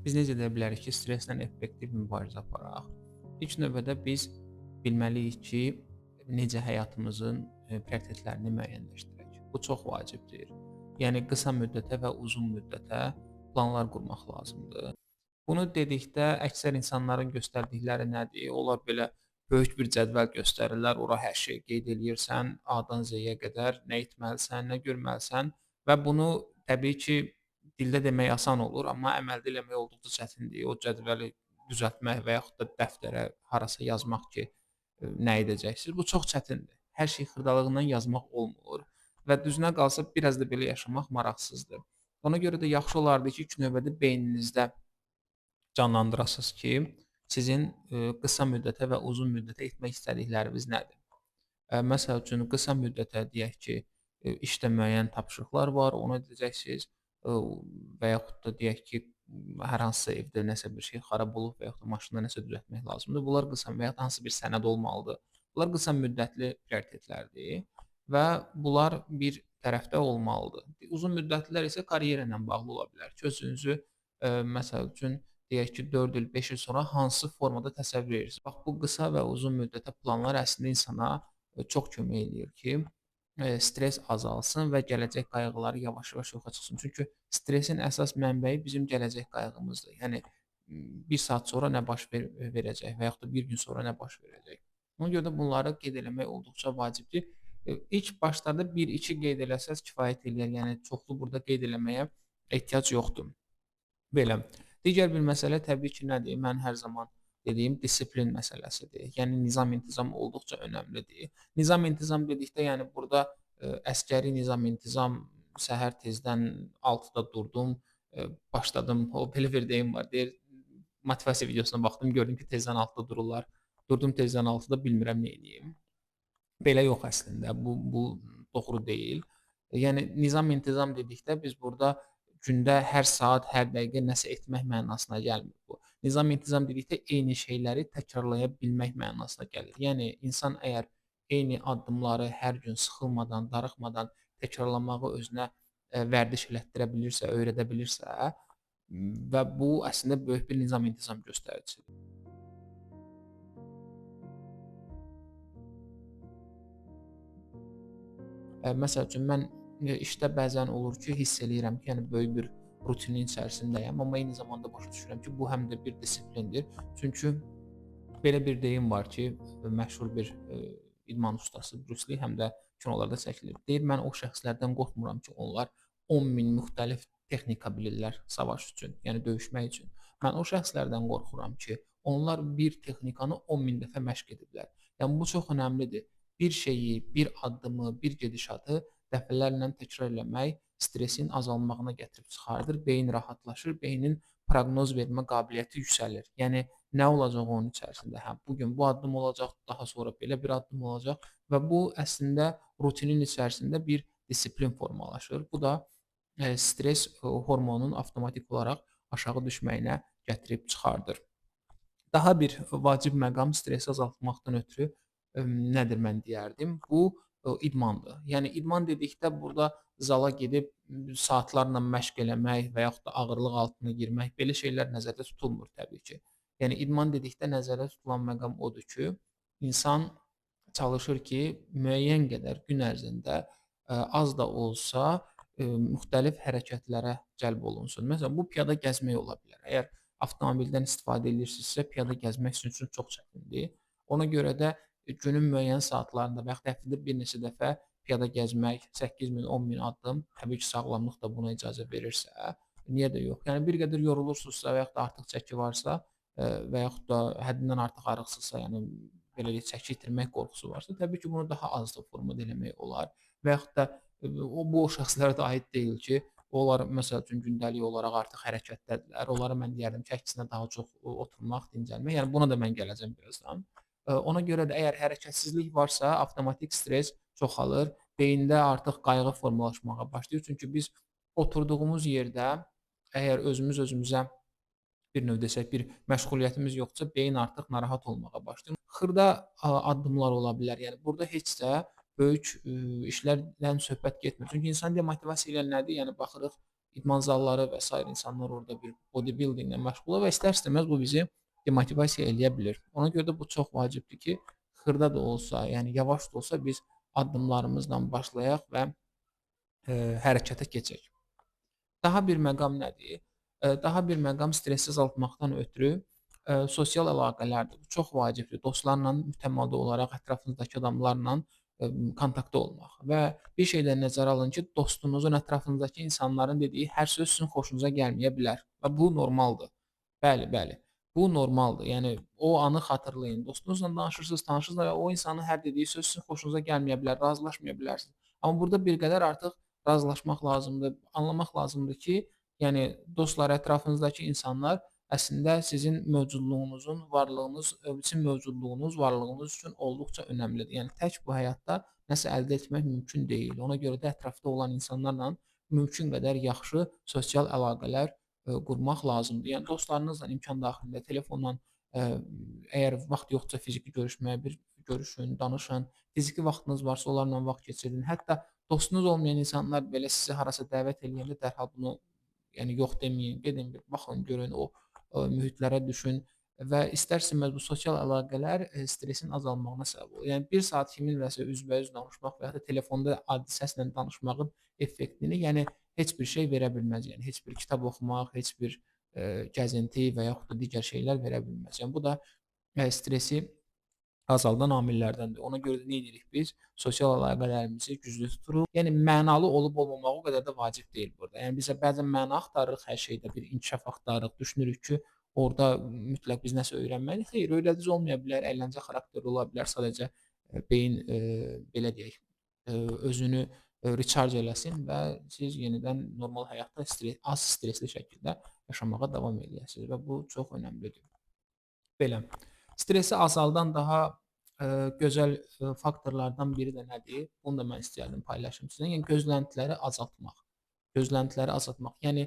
Biz necə edə bilərik ki, stresslə effektiv mübarizə aparaq? İlk növbədə biz bilməliyik ki, necə həyatımızın prioritetlərini müəyyənləşdirək. Bu çox vacibdir. Yəni qısa müddətə və uzun müddətə planlar qurmaq lazımdır. Bunu dedikdə əksər insanların göstərdikləri nədir? Onlar belə böyük bir cədvəl göstərirlər. Ora hər şeyi qeyd eləyirsən, A-dan Z-yə qədər nə etməlisən, nə görməlisən və bunu təbii ki, dildə demək asan olur, amma əməldə eləmək olduqca çətindir. O cədvəli düzəltmək və yaxud da dəftərə harasa yazmaq ki, nə edəcəksiniz, bu çox çətindir. Hər şeyi xırdalığından yazmaq olmur və düzünə qalsa biraz da belə yaşamaq maraqsızdır. Ona görə də yaxşı olardı ki, ilk növbədə beyninizdə canlandırasınız ki, sizin qısa müddətə və uzun müddətə etmək istədikləriniz nədir? Məsəl üçün, qısa müddətə deyək ki, işdə müəyyən tapşırıqlar var, onu edəcəksiniz və yaxud da deyək ki, hər hansısa evdə nəsə bir şey xarab olub və yaxud da maşında nəsə düzəltmək lazımdır. Bunlar qısa və yaxud hansısa bir sənəd olmalıdır. Bunlar qısa müddətli prioritetlərdir və bunlar bir tərəfdə olmalıdır. Uzun müddətlilər isə karyera ilə bağlı ola bilər ki, özünüzü məsəl üçün deyək ki, 4 il, 5 il sonra hansı formada təsəvvür edirsiniz? Bax, bu qısa və uzun müddətə planlar əslində insana çox kömək eləyir ki, stres azalsın və gələcək qayğıları yavaş-yavaş yoxa çıxsın. Çünki stresin əsas mənbəyi bizim gələcək qayğımızdır. Yəni 1 saat sonra nə baş verəcək və yaxud da bir gün sonra nə baş verəcək. Ona görə də bunları qeyd eləmək olduqca vacibdir. İlk başlarda 1-2 qeyd eləsəz kifayət eləyər. Yəni çoxlu burada qeyd eləməyə ehtiyac yoxdur. Belə. Digər bir məsələ təbii ki, nədir? Mən hər zaman dediyim disiplin məsələsidir. Yəni nizam-intizam olduqca önəmlidir. Nizam-intizam dedikdə, yəni burada əsgəri nizam-intizam, səhər tezdən 6-da durdum, başladım. O belə bir deyim var. Deyir, motivasiya videosuna baxdım, gördüm ki, tezdən 6-da dururlar. Durdum tezdən 6-da, bilmirəm nə edeyim. Belə yox əslində. Bu doğru deyil. Yəni nizam-intizam dedikdə biz burada gündə hər saat, hər dəqiqə nəsə etmək mənasına gəlmir bu. Nizam-intizam dedikdə eyni şeyləri təkrarlaya bilmək mənasına gəlir. Yəni insan əgər eyni addımları hər gün sıxılmadan, darıxmadan təkrarlamağı özünə vərdiş elətdirə bilirsə, öyrədə bilirsə və bu əslində böyük bir nizam-intizam göstəricisidir. Məsəl üçün, mən işdə bəzən olur ki, hiss eləyirəm ki, yəni böyük bir rutinin içərisindəyəm, amma eyni zamanda başa düşürəm ki, bu həm də bir disiplindir. Çünki belə bir deyim var ki, məşhur bir idman ustası Bruce Lee həm də kinolarda çəkilir. Deyir, mən o şəxslərdən qorxmuram ki, onlar 10.000 müxtəlif texnika bilirlər savaş üçün, yəni döyüşmək üçün. Mən o şəxslərdən qorxuram ki, onlar bir texnikanı 10.000 dəfə məşq ediblər. Yəni bu çox önəmlidir. Bir şeyi, bir addımı, bir gedişatı dəfələrlə təkrar eləmək stresin azalmağına gətirib çıxardır. Beyin rahatlaşır, beynin proqnoz vermə qabiliyyəti yüksəlir. Yəni nə olacaq onun içərisində? Hə, bu gün bu addım olacaq, daha sonra belə bir addım olacaq və bu əslində rutinin içərisində bir disiplin formalaşır. Bu da stres hormonunun avtomatik olaraq aşağı düşməyinə gətirib çıxardır. Daha bir vacib məqam stresi azaltmaqdan ötürü nədir mən deyərdim? Bu idmandır. Yəni idman dedikdə burada zala gedib saatlarla məşq eləmək və yaxud da ağırlıq altına girmək, belə şeylər nəzərdə tutulmur təbii ki. Yəni idman dedikdə nəzərdə tutulan məqam odur ki, insan çalışır ki, müəyyən qədər gün ərzində az da olsa müxtəlif hərəkətlərə cəlb olunsun. Məsələn, bu piyada gəzmək ola bilər. Əgər avtomobildən istifadə edirsinizsə, piyada gəzmək sizin üçün çox çətindir. Ona görə də günün müəyyən saatlarında və yaxud da həftədə bir neçə dəfə piyada gəzmək, 8.000, 10.000 addım, təbii ki, sağlamlıq da buna icazə verirsə, niyə də yox? Yəni bir qədər yorulursunuzsa və yaxud da artıq çəki varsa və yaxud da həddindən artıq arıqsızsa, yəni belə deyək, çəki itirmək qorxusu varsa, təbii ki, bunu daha az da formada eləmək olar. Və yaxud da bu o şəxslərə də aid deyil ki, onlar məsəl üçün gündəlik olaraq artıq hərəkətdədirlər. Onlara mən deyərdim ki, əksinə daha çox oturmaq, dincəlmək. Yəni buna da mən gələcəm birazdan. Ona görə də əgər hərəkətsizlik varsa, avtomatik stres çoxalır. Beyində artıq qayğı formalaşmağa başlayır. Çünki biz oturduğumuz yerdə əgər özümüz özümüzə bir növ desək, bir məşğuliyyətimiz yoxdursa, beyin artıq narahat olmağa başlayır. Xırda addımlar ola bilər. Yəni burada heç də böyük işlərdən söhbət getmir. Çünki insan demotivasiya eləyən nədir? Yəni baxırıq idman zalları və sair insanlar orada bir bodybuildinglə məşğul olur və istər-istəməz bu bizi demotivasiya eləyə bilir. Ona görə də bu çox vacibdir ki, xırda da olsa, yəni yavaş da olsa biz addımlarımızla başlayaq və hərəkətə keçək. Daha bir məqam nədir? Daha bir məqam stresi azaltmaqdan ötürü sosial əlaqələrdir. Bu çox vacibdir. Dostlarla mütəmadi olaraq ətrafınızdakı adamlarla kontaktda olmaq və bir şey də nəzərə alın ki, dostunuzun ətrafınızdakı insanların dediyi hər söz sizin xoşunuza gəlməyə bilər və bu normaldır. Bəli, bəli. Bu normaldır. Yəni o anı xatırlayın. Dostunuzla danışırsınız, tanışırsınız və o insanın hər dediyi söz sizin xoşunuza gəlməyə bilər, razılaşmaya bilərsiniz. Amma burada bir qədər artıq razılaşmaq lazımdır, anlamaq lazımdır ki, yəni dostlar, ətrafınızdakı insanlar əslində sizin mövcudluğunuzun, varlığınız, sizin mövcudluğunuz, varlığınız üçün olduqca önəmlidir. Yəni tək bu həyatda nəsə əldə etmək mümkün deyil. Ona görə də ətrafda olan insanlarla mümkün qədər yaxşı sosial əlaqələr qurmaq lazımdır. Yəni dostlarınızla imkan daxilində telefonla, əgər vaxt yoxdursa fiziki görüşməyə bir görüşün, danışın. Fiziki vaxtınız varsa onlarla vaxt keçirin. Hətta dostunuz olmayan insanlar belə sizi harasa dəvət eləyəndə dərhal bunu, yəni yox deməyin, gedin bir baxın, görün, o mühitlərə düşün və istər-istəməz bu sosial əlaqələr stresin azalmağına səbəb olur. Yəni 1 saat kiminləsə üzbəüz danışmaq və ya da telefonda adi səslə danışmağın effektini, yəni heç bir şey verə bilməz. Yəni heç bir kitab oxumaq, heç bir gəzinti və yaxud da digər şeylər verə bilməz. Yəni bu da stresi azaldan amillərdəndir. Ona görə də nə edirik biz? Sosial əlaqələrimizi güclü tuturuq. Yəni mənalı olub olmamağı o qədər də vacib deyil burada. Yəni bizə bəzən məna axtarırıq hər şeydə, bir inkişaf axtarırıq, düşünürük ki, orada mütləq biz nəsə öyrənməliyik. Xeyr, öyrədici olmaya bilər, əyləncə xarakterli ola bilər. Sadəcə beyin belə deyək, özünü recharge eləsin və siz yenidən normal həyatda az stresli şəkildə yaşamağa davam eləyəsiniz və bu çox önəmlidir. Belə. Stresi azaldan daha gözəl faktorlardan biri də nədir? Bunu da mən istəyərdim paylaşım sizinlə. Yəni gözləntiləri azaltmaq. Gözləntiləri azaltmaq. Yəni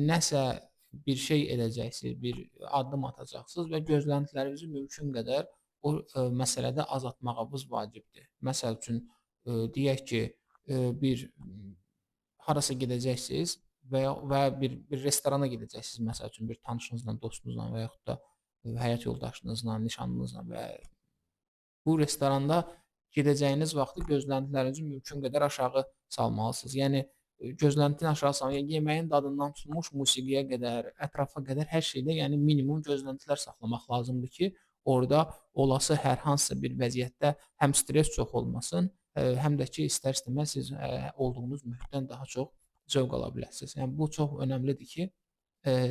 nəsə bir şey edəcəksiniz, bir addım atacaqsınız və gözləntilərinizi mümkün qədər o məsələdə azaltmağımız vacibdir. Məsəl üçün, deyək ki, bir harasa gedəcəksiniz və ya bir restorana gedəcəksiniz, məsəl üçün bir tanışınızla, dostunuzla və yaxud da həyat yoldaşınızla, nişanlınızla və bu restoranda gedəcəyiniz vaxtı gözləntilərinizi mümkün qədər aşağı salmalısınız. Yəni gözləntini aşağı salmaq, yəni yeməyin dadından tutmuş musiqiyə qədər, ətrafa qədər hər şeydə, yəni minimum gözləntilər saxlamaq lazımdır ki, orada olası hər hansısa bir vəziyyətdə həm stres çox olmasın, həm də ki, istər-istəməz siz olduğunuz mühitdən daha çox zövq ala biləsiniz. Yəni bu çox önəmlidir ki,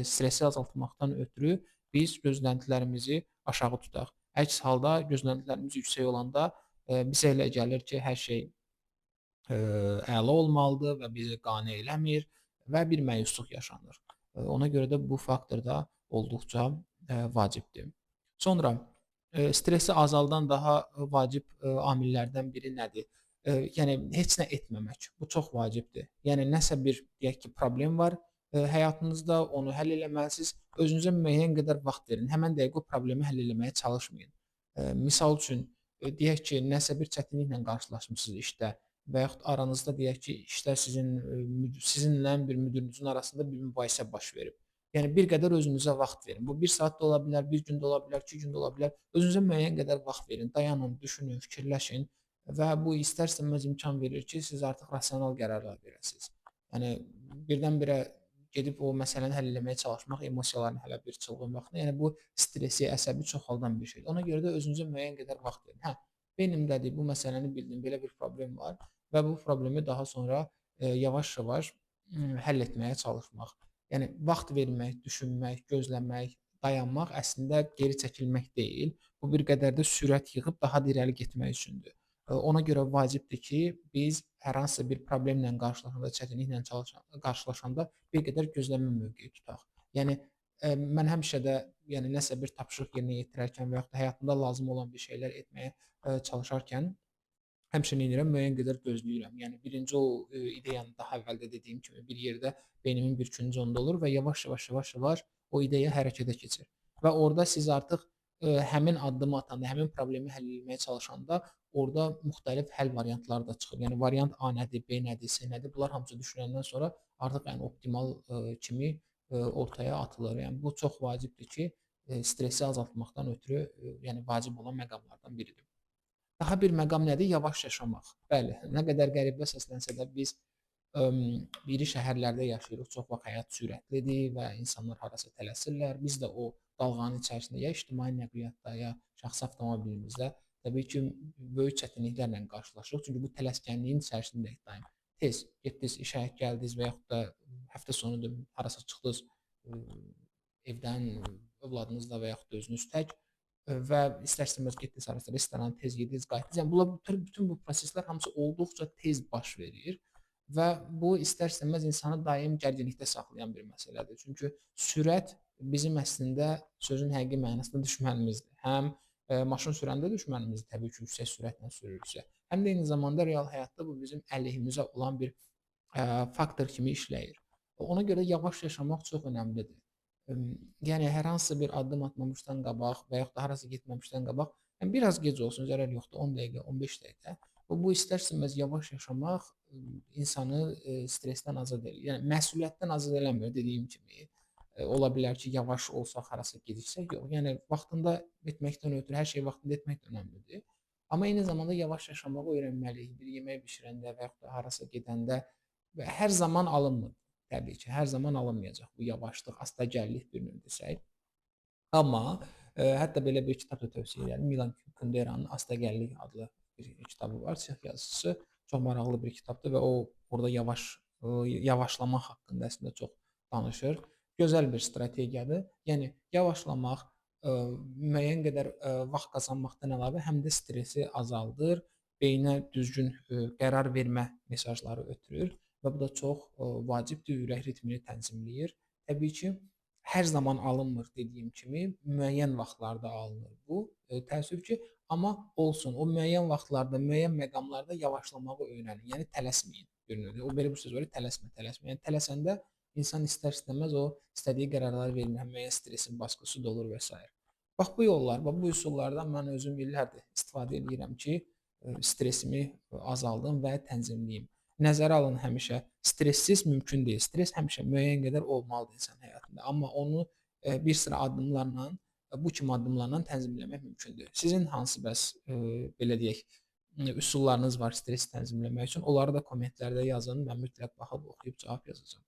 stresi azaltmaqdan ötürü biz gözləntilərimizi aşağı tutaq. Əks halda gözləntilərimiz yüksək olanda bizə elə gəlir ki, hər şey əla olmalıdır və bizi qane eləmir və bir məyusluq yaşanır. Ona görə də bu faktor da olduqca vacibdir. Sonra stresi azaldan daha vacib amillərdən biri nədir? Yəni heç nə etməmək. Bu çox vacibdir. Yəni nəsə bir deyək ki, problem var həyatınızda, onu həll eləməlisiniz. Özünüzə müəyyən qədər vaxt verin. Həmən dəqiqə o problemi həll eləməyə çalışmayın. Misal üçün, deyək ki, nəsə bir çətinliklə qarşılaşmısınız işdə və yaxud aranızda deyək ki, işdə sizinlə bir müdirinizin arasında bir mübahisə baş verib. Yəni bir qədər özünüzə vaxt verin. Bu 1 saat da ola bilər, 1 gün də ola bilər, 2 gün də ola bilər. Özünüzə müəyyən qədər vaxt verin, dayanın, düşünün, fikirləşin və bu istər-istəməz imkan verir ki, siz artıq rasional qərarlar verəsiniz. Yəni birdən-birə gedib o məsələni həll eləməyə çalışmaq emosiyaların hələ bir çılğın vaxtında, yəni bu stresi, əsəbi çoxaldan bir şeydir. Ona görə də özünüzə müəyyən qədər vaxt verin. Hə, beynimdədir, bu məsələni bildim, belə bir problem var və bu problemi daha sonra yavaş-yavaş həll etməyə çalışmaq. Yəni vaxt vermək, düşünmək, gözləmək, dayanmaq əslində geri çəkilmək deyil. Bu bir qədər də sürət yığıb daha da irəli getmək üçündür. Ona görə vacibdir ki, biz hər hansısa bir problemlə qarşılaşanda, çətinliklə qarşılaşanda bir qədər gözləmə mövqeyi tutaq. Yəni mən həmişə də, yəni nəsə bir tapşırıq yerinə yetirərkən və yaxud da həyatımda lazım olan bir şeylər etməyə çalışarkən həmişə nə edirəm? Müəyyən qədər gözləyirəm. Yəni birinci o ideyanı daha əvvəl də dediyim kimi bir yerdə beynimin bir küncü onda olur və yavaş-yavaş o ideya hərəkətə keçir. Və orada siz artıq Həmin addımı atanda, həmin problemi həll etməyə çalışanda orada müxtəlif həll variantları da çıxır. Yəni variant A nədir, B nədir, C nədir? Bunlar hamısı düşünəndən sonra artıq ən optimal kimi ortaya atılır. Yəni bu çox vacibdir ki, stresi azaltmaqdan ötürü, yəni vacib olan məqamlardan biridir. Daha bir məqam nədir? Yavaş yaşamaq. Bəli, nə qədər qəribə səslənsə də biz iri şəhərlərdə yaşayırıq. Çox vaxt həyat sürətlidir və insanlar harasa tələsirlər. Biz də o dalğanın içərisində ya ictimai nəqliyyatda, ya şəxsi avtomobilimizdə təbii ki, böyük çətinliklərlə qarşılaşırıq. Çünki bu tələskənliyin içərisindəyik daim. Tez getdiniz, işə gəldiniz və yaxud da həftə sonudur, harasa çıxdınız evdən övladınızla və yaxud da özünüz tək və istər-istəməz getdiniz harasa restorana, tez yediniz, qayıtdınız. Yəni bunlar bütün bu proseslər hamısı olduqca tez baş verir və bu istər-istəməz insanı daim gərginlikdə saxlayan bir məsələdir. Çünki sürət bizim əslində sözün həqiqi mənasında düşmənimizdir. Həm maşın sürəndə düşmənimizdir, təbii ki, yüksək sürətlə sürürüksə, həm də eyni zamanda real həyatda bu bizim əleyhimizə olan bir faktor kimi işləyir. Ona görə yavaş yaşamaq çox önəmlidir. Yəni hər hansı bir addım atmamışdan qabaq və yaxud da harasa getməmişdən qabaq, yəni biraz gec olsun, zərər yoxdur, 10 dəqiqə, 15 dəqiqə. Və bu istər-istəməz yavaş yaşamaq insanı stressdən azad eləyir. Yəni məsuliyyətdən azad eləmir dediyim kimi. Ola bilər ki, yavaş olsaq, harasa geciksək, yox. Yəni vaxtında etməkdən ötürü hər şeyi vaxtında etmək də önəmlidir. Amma eyni zamanda yavaş yaşamağı öyrənməliyik. Bir yemək bişirəndə və yaxud da harasa gedəndə və hər zaman alınmır. Təbii ki, hər zaman alınmayacaq bu yavaşlıq, astagəllik bir növ desək. Amma hətta belə bir kitab da tövsiyə edirəm. Milan Kundera'nın Astagəllik adlı bir kitabı var, Çex yazıçısı. Çox maraqlı bir kitabdır və o orada yavaşlamaq haqqında əslində çox danışır. Gözəl bir strategiyadır. Yəni yavaşlamaq müəyyən qədər vaxt qazanmaqdan əlavə həm də stresi azaldır, beynə düzgün qərar vermə mesajları ötürür və bu da çox vacibdir, ürək ritmini tənzimləyir. Təbii ki, hər zaman alınmır dediyim kimi, müəyyən vaxtlarda alınır bu. Təəssüf ki, amma olsun, o müəyyən vaxtlarda, müəyyən məqamlarda yavaşlamağı öyrənin. Yəni tələsməyin bir növ. O belə bir söz var, tələsmə, tələsmə. Yəni tələsəndə insan istər-istəməz o istədiyi qərarları vermir, həm müəyyən stresin baskısı da olur və s. Bax bu yollar, bax bu üsullardan mən özüm illərdir istifadə edirəm ki, stresimi azaldım və tənzimləyim. Nəzərə alın həmişə, stressiz mümkün deyil. Stres həmişə müəyyən qədər olmalıdır insan həyatında. Amma onu bir sıra addımlarla, bu kimi addımlarla tənzimləmək mümkündür. Sizin hansı bəs belə deyək, üsullarınız var stresi tənzimləmək üçün? Onları da kommentlərdə yazın. Mən mütləq baxıb oxuyub cavab yazacağam.